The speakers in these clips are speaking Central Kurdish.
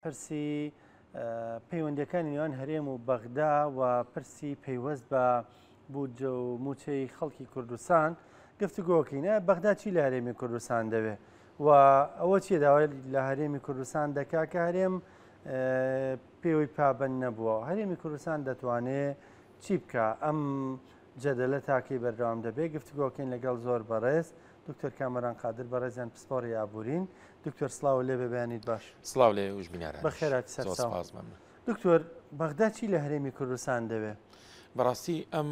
پرسی پەیوەندیەکانی نێوان هەرێم و بەغدا و پرسی پەیوەست بە بودجە و موچەی خەڵکی کوردستان گفتوگۆکەینە بەغدا چی لە هەرێمی کوردستان دەوێ و ئەوە چیە داوای لە هەرێمی کوردستان دەکا کە هەرێم پێوەی پابند نەبووە هەرێمی کوردستان دەتوانێ چی بکە ئەم جەدەلە تاکەی بەردەوام دەبێ گفتوگۆکەین لەگەڵ زۆر بەڕێز دکتۆر کامەران قادر بەڕێزیان پسپۆڕی ئابوورین. دکتۆر سڵاو لێ بێ بەیانیت باش. سڵاو لێ وش بینەرانیش. بەخێرهاتی زۆر سەرچاو. سپاس مەمنون. دکتۆر بەغدا چی لە هەرێمی کوردستان دەوێ؟ بەڕاستی ئەم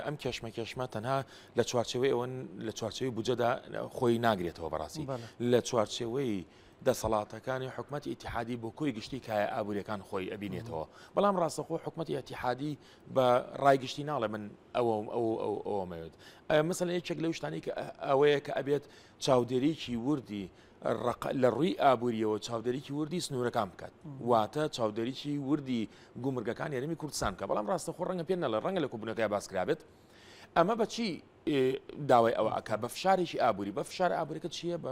ئەم کێشمەکێشمە تەنها لە چوارچێوەی ئەوە لە چوارچێوەی بودجەدا خۆی ناگرێتەوە بەڕاستی بەڵێ. لە چوارچێوەی دەسەڵاتەکانی حکومەتی ئیتیحادی بۆ کۆی گشتی کایە ئابووریەکان خۆی ئەبینێتەوە بەڵام ڕاستەخۆ حکومەتی ئیتیحادی بە ڕای گشتی ناڵێ من ئەوە ئەو ئەو ئەوەمەوێت مەسەلەن یەکێک لەو شتانەی کە ئەوەیە کە ئەبێت چاودێریی وردی لە ڕووی ئابووریەوە چاودێریی وردی سنوورەکان بکات واتە چاودێریی وردی گومرگەکان هەرێمی کوردستان بکە بەڵام ڕاستەخۆ ڕەنگە پێ نەڵێ ڕەنگە لە کۆبوونەکەی باس کرابێت ئەمە بەچی داوای ئەوە ئەک بە فشارێکی ئابووری بە فشار ئابووریەکە چییە بە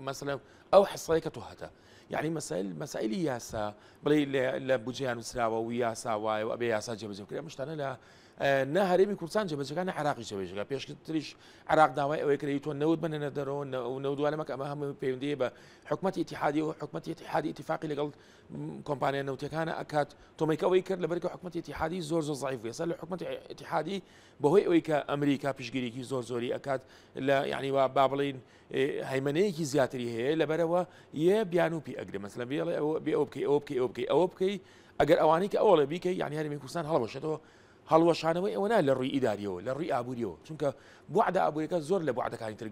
مەسەلەن ئەو حسەیە کە تۆ هەتە یعنی مەسایل مەسایلی یاسا بڵێ لە بودجەیان نووسراوە و یاسا وایە و ئەبێ یاسا جێبەجێ بکرێت ئەم شتانە لە نە هەرێمی کوردستان جێبەجێکان نە عێراقیش جێبەجێکا پێشتریش عێراق داوای ئەوەی کرد تۆ نەوت بنێنە دەرەوە نەوت وانە مەکە ئەمە هەموو پەیوەندی بە حکومەتی ئیتیحادی و حکومەتی ئیتیحادی ئیتیفاقی لەگەڵ کۆمپانیا نەوتەکانە ئەکات تۆمەیکە ئەوەی کرد لەبەرکە حکومەتی ئیتیحادی زۆر زۆر زەعیف بوو ئێستا لە حکومەتی ئیتیحادی بەهۆی ئەوەی کە ئەمریکا پشگیریکی زۆر زۆری ئەکات لە یعنی وا با بڵین هەیمەنەیەکی زیاتری هەیە لەبەرەوە یە بیانوو پێ ئەگرێ مەسەلەن بێڵێ ئەوە بێ ئەو بکەی ئەوە بکەی ئەوە بکەی ئەوە بکەی ئەگەر ئەوانەی کە ئەوەڵێ بیکەی یعنی هەرێمی کوردستان هەڵوەشێتەوە هەڵوەشانەوەی ئەوە نا لە ڕووی ئیداریەوە لە ڕووی ئابووریەوە چونکە بوعدە ئابووریەکە زۆر لە بوعدەکانی تر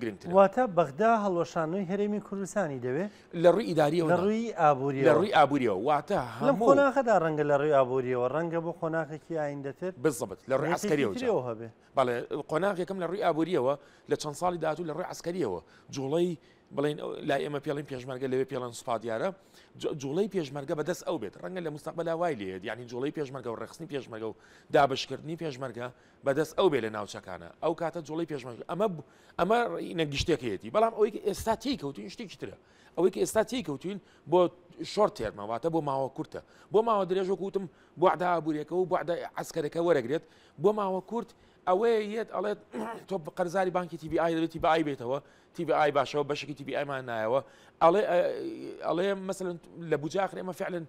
گرنگترە. واتە بەغدا هەڵوەشانەوەی هەرێمی کوردستانی دەوێ؟ لە ڕووی ئیداریەوە لە نا. ڕووی ئابووریەوە. لە ڕووی ئابووریەوە واتە لەم هەموو. قۆناغەدا ڕەنگە لە ڕووی ئابووریەوە ڕەنگە بۆ قۆناغێکی ئایندەتر بالضبط لە ڕووی نێتێکی عەسکەریەوە جا. تریەوە هەبێ. بەڵێ قۆناغ یەکەم لە ڕووی ئابووریەوە لە چەند ساڵی داهاتوو لە ڕووی عەسکەریەوە جوڵەی بڵێن لای ئێمە پێڵین پێشمەرگە لەوێ پێڵەن سوپا دیارە جوڵەی پێشمەرگە بەدەست ئەو بێت ڕەنگە لە مستەقبەلا وای لێت یعنی جوڵەی پێشمەرگە و ڕێخستنی پێشمەرگە و دابشکردنی پێشمەرگە بەدەست ئەو بێ لە ناوچەکانە ئەو کاتە جوڵەی پێشمەرگە ئەمە ئەمە نەگشتێکەیەتی بەڵام ئەوەی کە ئێستا تێی کەوتوین شتێکی ترە ئەوەی کە ئێستا تێی کەوتوین بۆ short term ە واتە بۆ ماوە کورتە بۆ ماوە درێژ وەکو وتم بوعدە ئابووریەکە و بوعدە عەسکەرەکە وەرەگرێت بۆ ماوە کورت ئەوەیە یەت ئەڵێت تۆ قەرزاری بانکی تی بی ئای دەبێت تی بی ئای بێتەوە تی بی ئای باشەوە بەشێکی تی بی ئایمان نایەوە ئەڵێ ئەڵێ مەسەلەن لە بودجە ئاخر ئێمە فعلەن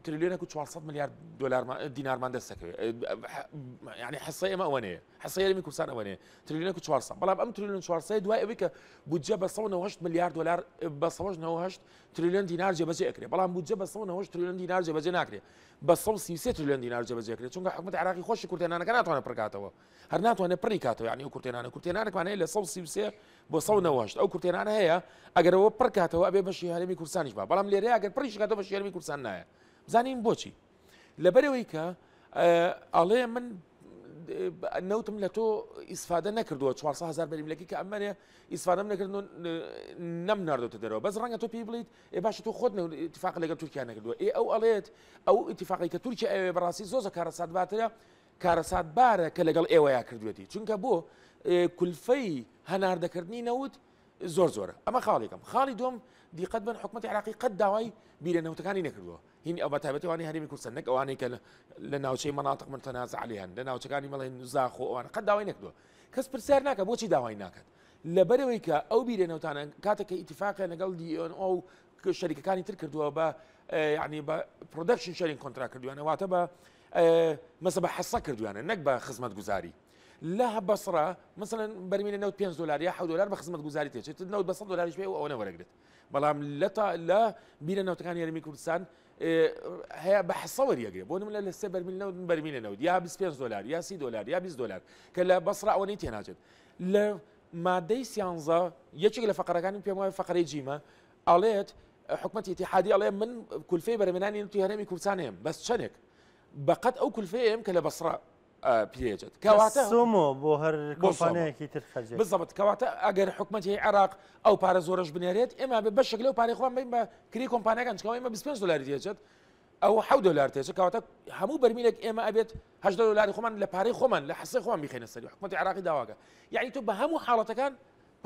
تریلیۆنێک و 400 ملیار دلارمان دینارمان دەست دەکەوێت یعنی حسەی ئێمە ئەوە نەیە حسەی هەرێمی کوردستان ئەوە نەیە تریلیۆنێک و 400 بەڵام ئەم تریلیۆن 400 دوای ئەوەی کە بودجە بە 198 ملیار دلار بە 198 تریلیۆن دینار جێبەجێ ئەکرێ بەڵام بودجە بە 198 تریلیۆن دینار جێبەجێ ناکرێ بە 133 تریلیۆن دینار جێبەجێ کرێ چونکە حکومەتی عێراقی خۆشی کورتێنانەکە ناتوانێت پڕکاتەوە هەر ناتوانێت پڕی کاتەوە یعنی ئەو کورتێنانە کورتێنانێکمان هەیە لە 133 بۆ 198 ئەو کورتێنانە هەیە ئەگەر ئەوە پڕ کاتەوە ئەبێ بەشی هەرێمی کوردستانیش با بەڵام لێرەیە ئەگەر پڕیش کاتەوە بەشی هەرێمی کوردستان نایە بزانین بۆچی لەبەرەوەی کە ئەڵێ من نەوتم لە تۆ ئیسفادە نەکردووە 400 هزار بەریملەکی کە ئەمەێ ئیسفادەم نەکردن نەم ناردۆتە دەرەوە بەس ڕەنگە تۆ پێی بڵیت ئێ باشە تۆ خۆت اتفاق لەگەڵ تورکیا نەکردووە ئێ ئەو ئەڵێت ئەو اتفاقی کە تورکیا ئەوێ بەڕاستی زۆزە کارەساتباترە کارەساتبارە کە لەگەڵ ئێوەیا کردوێتی چونکە بۆ کولفەی هەناردەکردنی نەوت زۆر زۆرە ئەمە خاڵێکم خاڵی دوم دیقەت بن حکوومەتی عراقی قەت داوای بیرە نەوتەکانی نەکردووە هین ئەو بەتایبەتی ئەوانەی هەرێمی کوردستان نەک ئەوانەی کە لە ناوچەی مەناتق متەنازع عەلەیهن لە ناوچەکانی مەڵێن زاخۆ ئەوانە قەت داوای نەکردووە کەس پرسیار ناکە بۆچی داوای ناکات لەبەرەوەی کە ئەو بیرە نەوتانە کاتێک کە ئیتیفاقیان لەگەڵ دی ئێن ئۆ و شەریکەکانی تر کردووە بە یعنی بە production sharing contract کردویانە واتە بە مەسە بە حەسە کردویانە نەک بە خزمەتگوزاری لە بەسڕە مثلەن بەرمیلە نەوت 5 دلار یا 7 دلار بە خزمەتگوزاری تێچێت نەوت بە 100 دلاریش پێ ئەوە نەوەرەگرێت بەڵام لە تا لە بیرە نەوتەکانی هەرێمی کوردستان هەیە بە حسە وەریەگرێ بۆ نمونە لە سێ بەرمیل نەوت بەرمیلە نەوت یا 25 دلار یا 30 دلار یا 20 دلار کە لە بەسڕە ئەوەنەی تێناچێت لە مادەی سیانزە یەکێک لە فقرەکانی پێم وایە فقرەی جیمە ئەڵێت حکومەتی ئیتیحادی ئەڵێ من کولفەی بەرەمێنانی نەوتی هەرێمی کوردستانیم بەس چەندێک بەقەت ئەو کولفەیەم کە لە بەسڕە پێجێت کەواتە سۆمۆ بۆ هەر کۆمپانیایەکی تر خەرجێت بزەبت کەواتە ئەگەر حکومەتی عێراق ئەو پارە زۆرەش بنێرێت ئێمە بێ بەشێک لەو پارەی خۆمان بین بە کری کۆمپانیاکان چکەوە ئێمە 25 دلاری تێچێت ئەو 7 دلار تێچێت کەواتە هەموو بەرمیلێک ئێمە ئەبێت 18 دلاری خۆمان لە پارەی خۆمان لە حسەی خۆمان بیخەینە سەری حکومەتی عێراقی داواکە یعنی تۆ بە هەموو حاڵەتەکان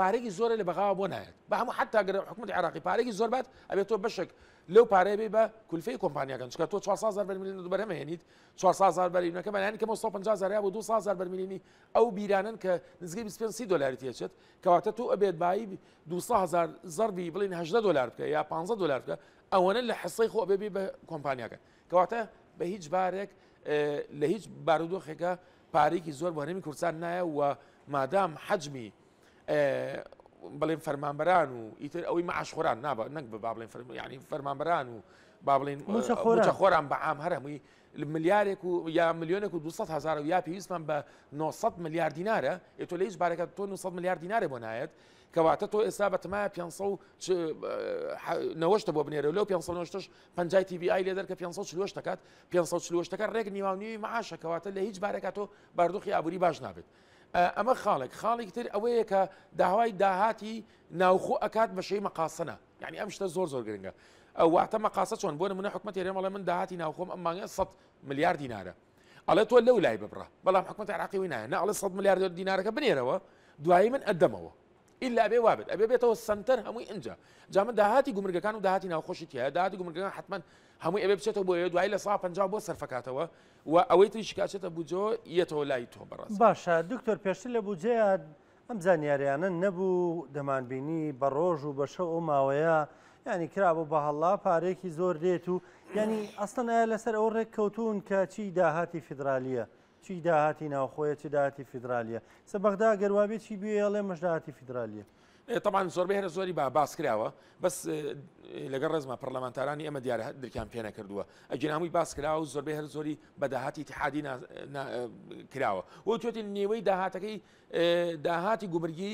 پارێکی زۆرە لە بەغاوە بۆ نایەت بە هەموو حتا گەر حکومەتی عێراقی پارێکی زۆر بات ئەبێت تۆ بەشێک لەو پارەیە بێ بە کولفەی کۆمپانیاکان چونکە تۆ 400 هەزار بەرمیل بەرهەم هێنیت 400 هەزار بەرمیلەکە بەلایەنی کەمەوە 150 هەزار یا بۆ 200 هەزار بەرمیلینی ئەو بیرانەن کە نزیکەی 25 30 دۆلاری تێچێت کەواتە تۆ ئەبێت بایی 200 هەزار زەربی بڵین 18 دۆلار بکە یا 15 دۆلار بکە ئەوەنە لە حسەی خۆ ئەبێ بی بە کۆمپانیاکە کەواتە بە هیچ بارێک لە هیچ بارودۆخێکە پارێکی زۆر بۆ هەرێمی کوردستان نایە و مادام حەجمی بڵێن فەرمانبەران و ئیتر ئەوەی معاشخۆران نابە نەک بە با بڵێن ینی فەرمانبەران و با بڵێن موچەخۆران بە عام هەر هەمووی ملیارێک و یا ملیۆنێک و 200 هزار و یا پێویستمان بە 900 ملیار دینارە ئێ تۆ لە هیچ بارێکە تۆ 900 ملیار دینارێ بۆ نایەت کەواتە تۆ ئێستا بەتەمایە 590 بۆ بنێرە لەو 590 پەنجای TBI لێ دەرکە 548 دەکات 548ەکە ڕێک نیواونیوی معاشە کەواتە لە هیچ بارێکا تۆ باردۆخی ئابووری باش نابێت ئەمە خاڵێک خاڵێکی تر ئەوەیە کە داوای داهاتی ناوخۆ ئەکات بە شێوەی مەقاسەنە یعنی ئەم شتە زۆر زۆر گرنگە ئەو واتە مەقاسە چۆن بۆ نمونە حکومەت هەرێم ئەڵێ من داهاتی ناوخۆم ئەم مانگە 100 ملیار دینارە ئەڵێ تۆ لەو لای ببڕە بەڵام حکومەت عراقی وی نایە نە ئەڵێ 100 ملیار دینارەکە بنێرەوە دوایی من ئەدەمەوە ئیلا ئەبێ وابێت ئەبێ بێتەوە سەنتەر هەمووی ئینجا جا من داهاتی گومرگەکان و داهاتی ناوخۆشی تایە داهاتی گومرگەکان حتمما هەمووی ئەبێ بچێتەوە بۆ ئێوە دوایی لە سا 50 بۆ سەرفەکاتەوە و ئەوەی تریش کە ئەچێتە بودجەوە یەتەوە لای تۆ بەڕێز. باشە دکتۆر پێشتر لە بودجەیا ئەم زانیاریانە نەبوو دەمانبینی بە ڕۆژ و بە شەو ئەو ماوەیە یانی کرابوو بە هەڵا پارەیەکی زۆر دێت و یانی ئەسڵەن ئایا لەسەر ئەو ڕێک کەوتوون کە چی داهاتی فیدرالیە چی داهاتی ناوخۆیە چ داهاتی فیدرالیە سە بەغدا گەر وابێ چی بوێ ئەڵێ مەش داهاتی فیدرالیە. تەبعەن زۆربەی هەرە زۆری با باس کراوە بەس لەگەڵ ڕێزما پەرلەمانتارانی ئێمە دیارە درکیان پێ نەکردووە ئەگینا هەمووی باس کراوە و زۆربەی هەر زۆری بە داهاتی ئیتحادی کراوە و توێتی نیوەی داهاتەکەی داهاتی گومرگی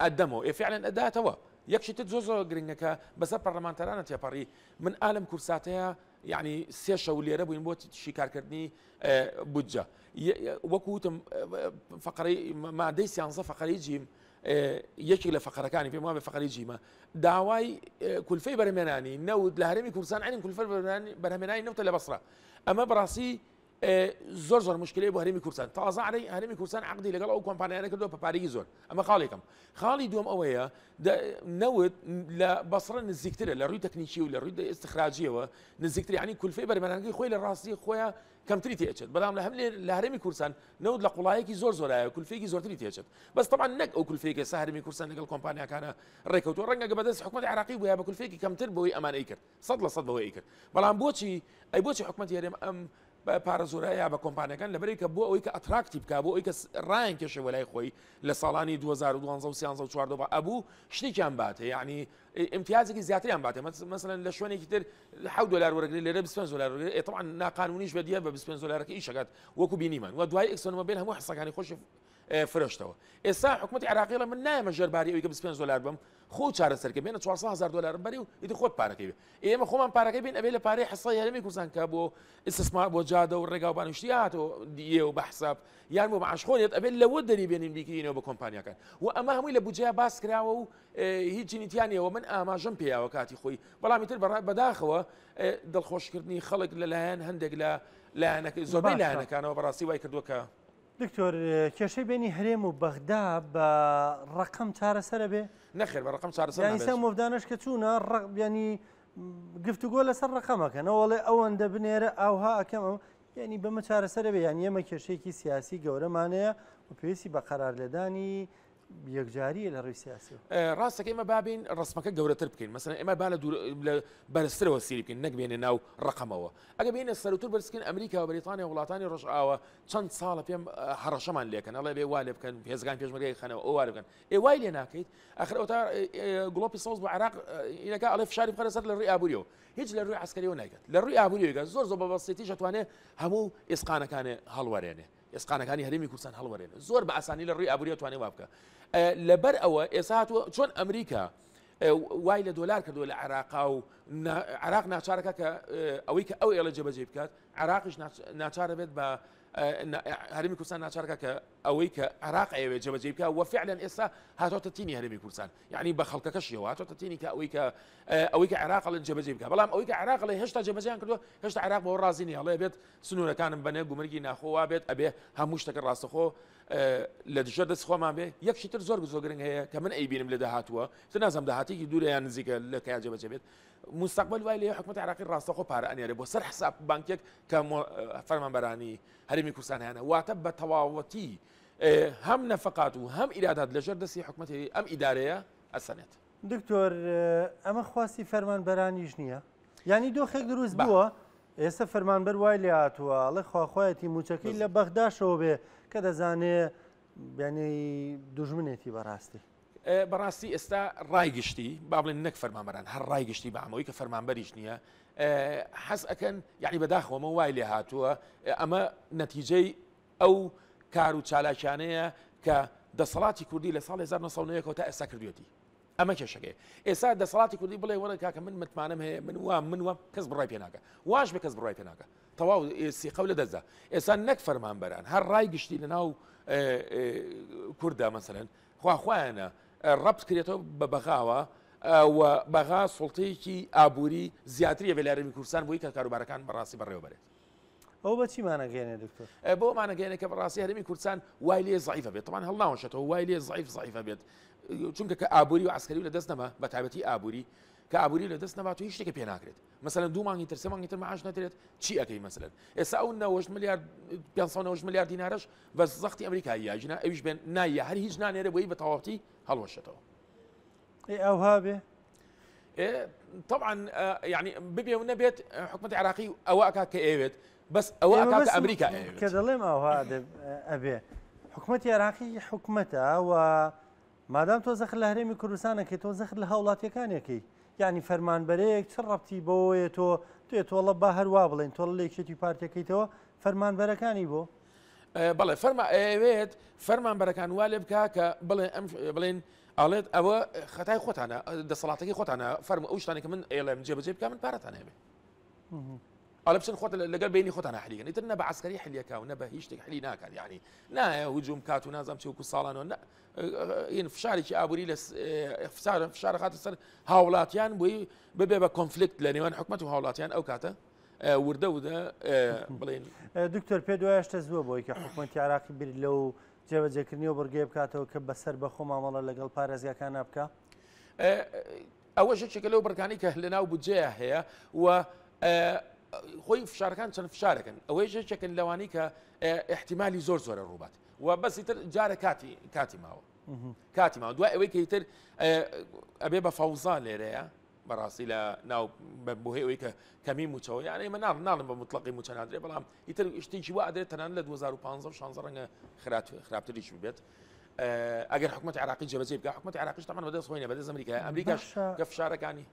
ئەدەمەوە ئێ فعلەن ئەداتەوە یەک شتی تر زۆر زۆر گرنگەکە بەسەر پەرلەمانتارانە تێپەڕی من ئالم کورساتەیە یعنی سێ شەو لێرە بووین بۆ شیکارکردنی بودجە وەکو وتم فقرەی مادەی سیانزە فقرەی جیم یەکێک لە فقرەکانی پێم وابێ فقرەی جیمە داوای کولفەی بەرهەمێنانی نەوت لە هەرێمی کوردستان عینی کولفە بەرهەمێنانی نەوتە لە بەسرە ئەمە بەڕاستی زۆر زۆر مشکلەی بۆ هەرێمی کوردستان تازە عەرەی هەرێمی کوردستان عقدی لەگەڵ ئەو کۆمپانیانە کردووە بە پارێکی زۆر ئەمە خاڵێکم خاڵی دووەم ئەوەیە نەوت لە بەسڕە نزیکترە لە ڕووی تەکنیکی و لە ڕووی ئستخراجیەوە نزیکتر ینی کولفەی بەرمەرانگەی خۆی لە ڕاستی خۆیان کەمتری تێچێت بەڵام لە هەملێر لە هەرێمی کوردستان نەوت لە قوڵایەکی زۆر زۆرایە کولفێکی زۆرتری تێچێت بەس طبعا نەک ئەو کولفێکە سە هەرێمی کوردستان لەگەڵ کۆمپانیاکانە ڕێکەوتووە ڕەنگە بەدەست حکومەت عراقی بووە بە کولفێکی کەمتر بۆی ئەمانەی کرد 100% بەوەی کرد بەڵام بۆچی ئەی بۆچی حکومەتی هەرێم ئەم پارە زۆرە بە کۆمپانیەکان لەبەرەی کە بۆ ئەوەی کە attract ی بکە بۆ ئەوەی کە ڕایان کێشێ وەلای خۆی لە ساڵانی 2012 و 13 و 14 بە ئەبوو شتێکیان باتێ یعنی ئیمتیازێکی زیاتریان باتێ مەسەلەن لە شوێنێکی تر 7 دلار وەرەگری لێرە 25 دلار وەرەگری ئێ طبعا ناقانونیش بە دیار بە 25 دلارەکە ئیشەکات وەکو بینیمان و دوای ئێکسۆن مۆبیل هەموو حسەکانی خۆشی فرۆشتەوە ئێستا حکوومەتی عراقی لە من نایەمە ژێرباری ئەوی کە 25 دلار بم خۆ چارەسەرکە بێنە 400 هزار دلارم بەری و ئیدی خۆت پارەکەی بێ ئێمە خۆمان پارەکەی بین ئەبێ لە پارەی حسای هەرێمی کوردستان کە بۆ ئیستثمار بۆ جادە و ڕێگا و بانوشتی هاتەوە دیێ و بە حساب یان بۆ معاش خۆنێت ئەبێت لەوە دەری بێنین بیکەینەوە بە کۆمپانیاکان و ئەمە هەمووی لە بودجەیە باس کراوە و هیچ جنیتیان نییەوە من ئاماژەم پێیاوە کاتی خۆی بەڵام ئیتر بەداخەوە دڵخۆشکردنی خەڵک لەلایەن هەندێک لە لایەنەکە زۆربەی لایەنەکانەوە بەڕاستی وای کردووە کە دکتۆر کێشەی بینی هەرێم و بەغدا بە ڕقم چارەسەرە بێ؟ نەخێر بە ڕقم چارەسەر نابێت. یانی وەفدانەش کە چوونە ڕق بیانی گفتوگۆ لەسەر ڕقەمەکە نەوەڵێ ئەوەندە بنێرە ئاوها ئەکەم ئەو یعنی بەمە چارەسەرە بێ یان ئێمە کێشەیەکی سیاسی گەورەمانەیە و پێویستی بە قەرار لێدانی یەکجاریە لە ڕووی سیاسیەوە. ڕاستەکە ئێمە با بین ڕسمەکە گەورەتر بکەین مەسەلەن ئێمە با لە دوور لە بەرزترەوە سیری بکەین نەک بێنە ناو ڕقەمەوە ئەگە بێنە سەروتر بەرزکەین ئەمریکا و بەریتانیا و وڵاتانی ڕۆژئاوا چەند ساڵە پێم هەڕەشەمان لێکەن ئەڵێ بێ وا لێ بکەن هێزەکان پێشمەرگەی خەنەوە ئەو وا لێ بکەن ئێ وای لێ ناکەیت ئەخر ئەوتا گڵۆپی سەوز بۆ عێراق ئینەکە ئەڵێ فشاری بخەرە سەر لە ڕووی ئابووریەوە هیچ لە ڕووی عەسکەریەوە نایکات لە ڕووی ئابووریەوە زۆر زۆر بە بەسیتیش ئەتوانێ هەموو ئێسقانەکانێ هەڵوەرێنێ ئێسقانەکانی هەرێمی کوردستان هەڵوەرێنێ زۆر بە ئاسانی لە ڕووی ئابووریەوە توانێ وا بکە لەبەر ئەوە ئێستا هاتووە چۆن ئەمریکا وای لە دۆلار کردووە لە عێراقا و عێراق ناچارەکە کە ئەوەی کە ئەو ئێڵە جێبەجێ بکات عێراقیش ناچارە بێت بە هەرێمی کوردستان ناچارکە کە ئەوەی کە عێراق ئەیەوێت جێبەجێی بکا و فعلا ئێستا هاتۆتە تینی هەرێمی کوردستان یعنی بە خەڵکەکەشیەوە هاتۆتە تینی کە ئەوەی کە ئەوەی کە عێراق ئەڵێن جێبەجێ بکا بەڵام ئەوەی کە عێراق ئەڵێ هێشتا جێبەجێیان کردووە هێشتا عێراق بەوە ڕازی نییە ئەڵێ بێت سنوورەکانم بەنێ گومرگی ناخۆ وا بێت ئەبێ هەموو شتەکە ڕاستەخۆ لە دژە دەست خۆمان بێ یەک شتی تر زۆر زۆر گرنگ هەیە کە من ئەیبینم لە داهاتووە تر نازانم داهاتێکی دوورە یان نزیکە لە کەیا جێبەجێ بێت مستقبل وای لێ حکومەتی عراقی ڕاستەخۆ پارە ئەنێرێ بۆ سەر حساب بانکێک کە فەرمانبەرانی هەرێمی کوردستان هەیانە واتە بە تەواوەتی هەم نەفەقات و هەم ئیرادات لەژێر دەستی حکومەتی ئەم ئیدارەیە ئەسەنێت. دکتۆر ئەمە خواستی فەرمانبەرانیش نییە؟ یانی دۆخێک دروست بووە ئێستا فەرمانبەر وای لێ هاتووە ئەڵێ خواخوایەتی موچەکەی لە بەغداشەوە بێ کە دەزانێ بیانی دوژمنێتی بەڕاستی. بەڕاستی ئێستا ڕای گشتی با بڵێن نەک فەرمانبەران هەر ڕای گشتی بەعامەوەی کە فەرمانبەریش نییە حەز ئەکەن یعنی بەداخەوەمە وای لێ هاتووە ئەمە نەتیجەی ئەو کار و چالاکیانەیە کە دەسەڵاتی کوردی لە ساڵ 1990 تا ئێستا کردوێتی ئەمە کێشەکەی ئێستا دەسەڵاتی کوردی بڵێ وەرە کاکە من متمانەم هەیە من وا من وام کەس بڕای پێ ناکە واش بە کەس بڕای پێ ناکە تەواو سیقە لە دەستدا ئێستا نەک فەرمانبەران هەر ڕای گشتی لە ناو کووردا مەسەرەن خوا خوایانە ڕەبت کرێتەوە بە بەغاوە و بەغا سوڵتەیەکی ئابووری زیاتری هەبێ لە هەرێمی کوردستان بۆی کە کاروبارەکان بەڕاستی بەڕێوە بەرێت. ئەوە بە چیمانەگەێنێ دکتۆر؟ بۆ مانەگەێنێ کە بەڕاستی هەرێمی کوردستان وای لێ زعیفە بێت تەمان هەڵناوەشێتەوە وای لێ زعیف زعیفە بێت چونکە کە ئابووری و عسکەری لە دەست نەما بە تایبەتی ئابووری کە ئابووری لە دەست نەبات و هیچ شتێکی پێ ناکرێت مەسەلەن دوو مانگی تر سێ مانگی تر معاش نەدرێت چی ئەەکەی مەسەلەن ئێستا ئەو 90 ملیار 590 ملیار دینارش بەس زەختی ئەمریکاییە ژنا ئەویش بێن نایە هەر هیچ نانێرە بۆی بە تەواوەتی هەڵوەشێتەوە. ئێ ئەوها بێ؟ طبعا یعنی ببێ و نەبێت حکومەتی عراقی ئەوە ئەکا کە ئەوێت بەس ئەوە ئەکا کە ئەمریکا ئەیەوێت. کە دەڵێم ئەوها ئەبێ حکومەتی عراقی حکومەتە و مادام تۆ زەخت لە هەرێمی کوردستان ئەکەی تۆ زەخت لە هاوڵاتیەکان ئەکەی یعنی فەرمانبەرەیەک چ ڕەبتی بەوەیە تۆ تێ تۆڵە با هەروا بڵێن تۆڵە لە یەکێتی پارتەکەیتەوە فەرمانبەرەکانی بۆ بەڵێ فەرما ئەوێت فەرمانبەرەکان وا لێ بکە کە بڵێ ئەم بڵێن ئاڵێت ئەوە خەتای خۆتانە دەسەڵاتەکەی خۆتانە فەرم ئەو شتانێک من ئێڵێم جێبەجێ بکە من پارەتان هەبێ ئەڵێ بچن خۆت لەگەڵ بینی خۆتان حلیکەن ئیتر نە بە عسکەری حلیەکە و نە بە هیچ شتێک حلی ناکات یعنی نایە هجوم کات و نازانم چی وەکو ساڵانەوە نە این فشارێکی ئابووری لە فشار فشار خاتە سەر هاوڵاتیان بووی ببێ بە conflict لە نێوان حکومەت و هاوڵاتیان ئەو کاتە وردە وردە بڵێن دکتۆر پێ دوایە شتە زووە بۆی کە حکومەتی عراقی بیر لەو جێبەجێکردنی و بڕگەیە بکاتەوە کە بەسەر بەخۆ مامەڵە لەگەڵ پارێزگاکان بکە؟ ئەوەش یەکێکە لەو بڕگانەی کە لەناو بودجەیە هەیە و خۆی فشارەکان چەند فشارەکەن ئەوەیش یەکێکن لەوانەی کە احتیممالی زۆر زۆرە ڕووبات و بەسی تر جارە کاتی کاتی ماوە کاتی ماوە دوای ئەوەی کە تر ئەبێ بە فەوزا لێرەیە بەڕاستی لە ناو بۆ هەیە ئەوەی کە کەمی موچەوە یانە ئمە ناڵ ناڵم بە مطلقی موچە نادرێ بەڵام ئیتر شتێکی وا ئەدرێت تەنان لە 2015 و 16 ڕەنگە خراپتریش بێت. ئەگەر حکومەتی عراقی جێبەجێ بکە حکومەتی عراقیش تەمان بەدەست خۆی نیە بەدەست ئەمریکا ئەمریکاش کە فشارەکانی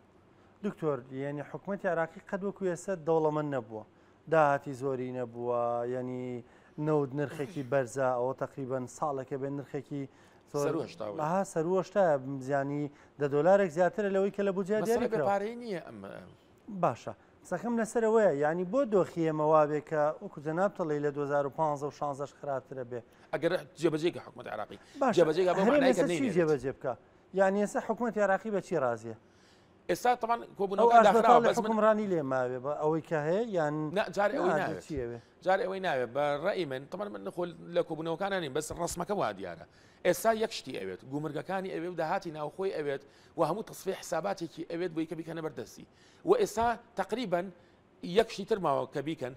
دکتۆر یعنی حکومەتی عراقی قەت وەکو ئێستا دەوڵەمەند نەبووە داهاتی زۆری نەبووە یعنی نەوت نرخێکی بەرزە ئەوە تقریبان ساڵێکە بێ نرخێکی ها سەروەشتا زیانی دە دۆلارێک زیاترە لەوەی کە لە بودجە دیاری پارەی نییە ئەمە باشە قسەکەم لەسەر ئەوەیە یانی بۆ دۆخی ئێمە وابێ کە وەکو جەنابت ئەڵێی لە 2015 و 16 خراپترە بێ. ئەگەر جێبەجێ کە حکومەت عێراقی باشە جێبەجێ کە بەو هەرێم مەعنای کە ئێستا چی نەینێرێت. جێبەجێ بکا؟ یانی ئێستا حکومەتی عێراقی بە چی ڕازیە؟ ئێستا تەبعەن ئەو کۆبوونەوەکان داخراوە ئاشبەتاڵی بەس من حوکمڕانی لێ ماوێ بە ئەوەی کە هەیە یان نا جارێ ئەوەی نا ناوێت چی ئەوێ؟ جارێ ئەوەی ناوێت بە ڕەئی من تەبعەن من خۆ لە کۆبوونەوەکانا نیم بەس ڕەسمەکە وا دیارە ئێستا یەک شتی ئەوێت گومرگەکانی ئەوێ و داهاتی ناوخۆی ئەوێت و هەموو تەسفیە حساباتێکی ئەوێت بۆی کە بیکەنە بەردەستی و ئێستا تەقریبەن یەک شتی تر ماوە کە بیکەن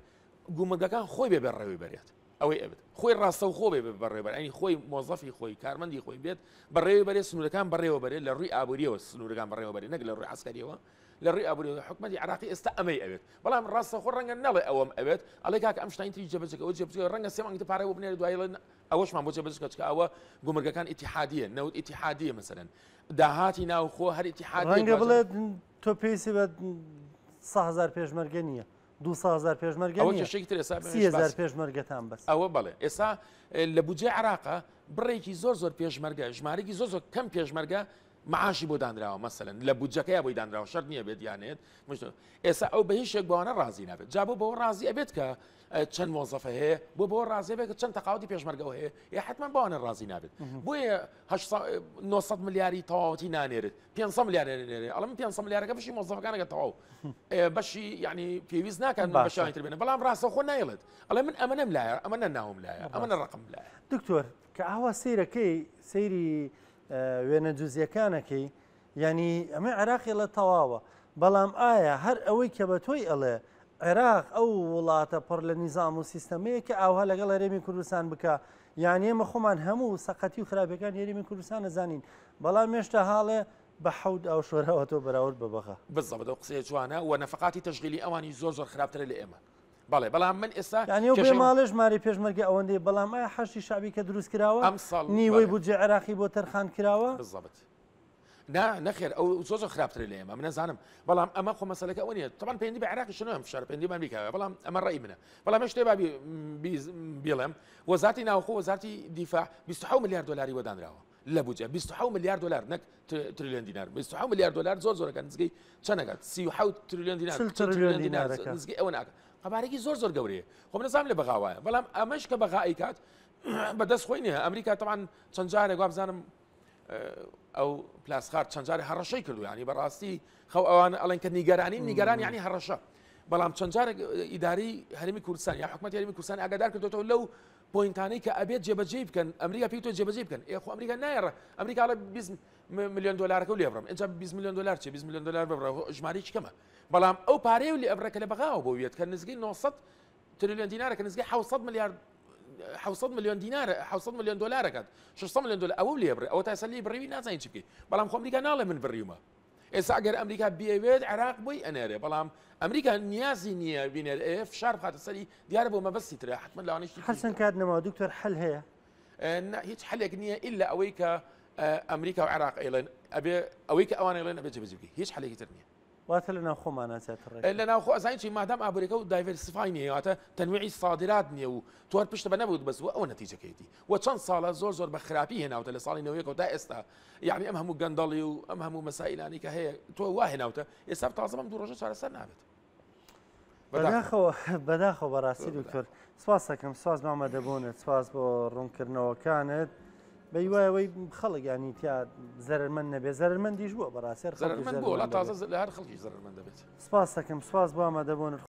گومرگەکان خۆی بێ بەڕێوەی بەرێت ئەوەی ئەبێت خۆی ڕاستەوخۆ بێ بەڕێوەبەر ئەنی خۆی مۆزەفی خۆی کارمەندی خۆی بێت بەڕێوەی بەرێ سنوورەکان بەڕێوە بەرێت لە ڕووی ئابووریەوە سنوورەکان بەڕێوە بەرێت نەک لە ڕووی عسکەریەوە لە ڕووی ئابووریەوە حکومەتی عراقی ئێستا ئەمەی ئەوێت بەڵام ڕاستەخۆ ڕەنگە نەڵێ ئەوەم ئەوێت ئەڵێ کاکە ئەم شتانی تری جێبەجێکە ئەوە جێبەجێ ڕەنگە سێ مانگی تر پارە بۆ بنێرێت دوایی ئەڵێ ئەوەشمان بۆ جێبەجێ بکە چونکە ئەوە گومرگەکان ئیتیحادیە نەوت ئیتیحادیە مەسەلەن داهاتی ناوخۆ هەر ئیتیحادیە ڕەنگە دواتر بڵێت تۆ پێویستی بە 100 هەزار پێشمەرگە نییە 200 هەزار پێشمەرگە ئەوە نییە کێشەیەکی تر ئێستا 30 هەزار پێشمەرگەتان بەس. ئەوە بەڵێ ئێستا لە بودجەی عێراقا بڕێکی زۆر زۆر پێشمەرگە ژمارەیەکی زۆر زۆر کەم پێشمەرگە معاشی بۆ دانراوە مەسەلەن لە بودجەکەیا بۆی دانراوە شەرت نییە بێت یان نێت ئێستا ئەو بە هیچ شێک بەوانە ڕازی نابێت جا بۆ بەوە ڕازی ئەبێت کە چەند مۆزەفە هەیە بۆ بەوە ڕازی بێت کە چەند تەقاوتی پێشمەرگەوە هەیە یا حتمما بەوانە ڕازی نابێت بۆیە 900 ملیاری تەواوەتی نانێرێت 500 ملیار نێرێت ئەڵم 500 ملیارەکە بەشی مۆزەفەکانەکە تەواو بەشی یعنی پێویست ناکات بەشانی تر بێنە بەڵام ڕاستەخۆ نایڵێت ئەڵێ من ئەمە نەم لایە ئەمە نە ناوم لایە ئەمە نە ڕقم لایە دکتۆر کە ئاوا سەیرەکەی سەیری وێنە جوزیەکانەکەی یانی ئەمە عێراقی ئەڵێ تەواوە بەڵام ئایا هەر ئەوەی کە بە تۆی ئەڵێ عێراق ئەو وڵاتە پڕ لە نیزام و سیستەمەیە کە ئاوها لەگەڵ هەرێمی کوردستان بکە یان ئێمە خۆمان هەموو سەقەتی و خراپەکان هەرێمی کوردستان نەزانین بەڵام هێشتا هاڵێ بە حەوت ئاو شۆراوە تۆ بەراورد بە بەغا. بالضبط ئەو قسەیە جوانە و نەفەقاتی تەشغیلی ئەوانی زۆر زۆر خراپترە لە ئێمە. بەڵێ بەڵام من ئێستا یانی ئەو بێ ماڵێ ژمارەی پێشمەرگە ئەوەندەی بەڵام ئایا حەشدی شەعبی کە دروست کراوە ئەمساڵ نیوەی بودجەی عێراقی بۆ تەرخان کراوە؟ بالضبط نا نەخێر ئەو زۆر زۆر خراپترە لە ئێمە من نەزانم بەڵام ئەمە خۆ مەسەلەکە ئەوە نییە تەبعەن پەیوەندی بە عێراقیش نەوە ئەم فشارە پەیوەندی بە ئەمریکاوە بەڵام ئەمە ڕەئی منە بەڵام شتێ با بیڵێم وەزارتی ناوخۆ وەزارتی دیفاع 27 ملیار دلاری وەدانراوە لە بودجە 27 ملیار دلار نەک تریلیۆن دینار 27 ملیار دلار زۆر زۆرەکە نزیکەی چەندەکات 37 تریلیۆن دینار تریلیۆن دینار نزیکەی ئەوە ناکە قەبارێکی زۆر زۆر گەورەیە خۆ من نەزانم لە بەغا وایە بەڵام ئەمەش کە بەغا ئەیکات بەدەست خۆی نییە ئەمریکا تەبعەن چەند جارێک وابزانم ئەو پلاسخارت چەند جارێک هەڕەشەی کردو ینی بەڕاستی خەو ئەوان ئەڵێن کە نیگەرانی نیگەران ینی هەڕەشە بەڵام چەند جارێک ئیداری هەرمی کوردستان یا حکوومەت هەرمی کوردستان ئاگادار کردوێتەوە لەو point انەی کە ئەبێت جێبەجێی بکەن ئەمریکا پێی تۆ جێبەجێ بکەن ئێ خۆ ئەمریکا نایەڕە ئەمریکا ئەڵێ 20 ملیۆن دلارەکە و لێبڕم ئینجا 20 ملیۆن دلار چی 20 ملیۆن دلار ببڕە ژمارەیەکی کەمە بەڵام ئەو پارەیە و لێ ئەبڕە کە لە بەغاوە بۆ وێت کە نزیکەی 900 تریلیۆن دینارە کە نزیکەی 700 ملیار 700 ملیۆن دینار 700 ملیۆن دلارەکات 600 ملیۆن دلار ئەوە لێ بڕێ ئەوە تا ئێستا لێی بڕیوی نازانین چی بکەی بەڵام خۆ ئەمریکا ناڵێ من بڕیومە ئێستا ئەگەر ئەمریکا بیەوێت عێراق بۆی ئەنێرێ بەڵام ئەمریکا نیازی نییە بینێر ئێ فشار بخاتە سەری دیارە بۆ مەبەستی ترە حتمما لەوانەیە شتی هەرچەند کات نەماوە دکتۆر حل هەیە؟ نا هیچ حلێک نییە ئیلا ئەوەی کە ئەمریکا و عێراق ئەیڵێن ئەبێ ئەوەی کە ئەوان ئەیڵێن ئەبێ جێبەجێ بکەی هیچ حلێکی تر نییە. واتە لە ناوخۆمانە زیاتر ڕێک. لە ناوخۆ ئەزانی چی مادام ئابووریەکە و diversify نییە واتە تەنویعی سادرات نییە و تۆ هەر پشتە بە نەبوت بەس و ئەوە نەتیجەکەیەتی و چەند ساڵە زۆر زۆر بە خراپی هێناوتە لە ساڵی نەوەیەکەوە تا ئێستا یعنی ئەم هەموو گەندەڵی و ئەم هەموو مەسائیلانی کە هەیە تۆ وا هێناوتە ئێستا تازە بەم دوو ڕۆژە چارەسەر نابێت. بەداخەوە بەداخەوە بەڕاستی دکتۆر سپاس دەکەم سپاس بۆ ئامادەبوونت سپاس بۆ ڕوونکردنەوەکانت بەیوای ئەوەی خەڵک ینی تیا زەرمەند نەبێ زەرمەندیش بووە بەڕاستی زەرمەند بووە تازە لە هەر خەڵکی زەرمەند دەبێت سپاس دەکەم سپاس بۆ ئامادەبوونت.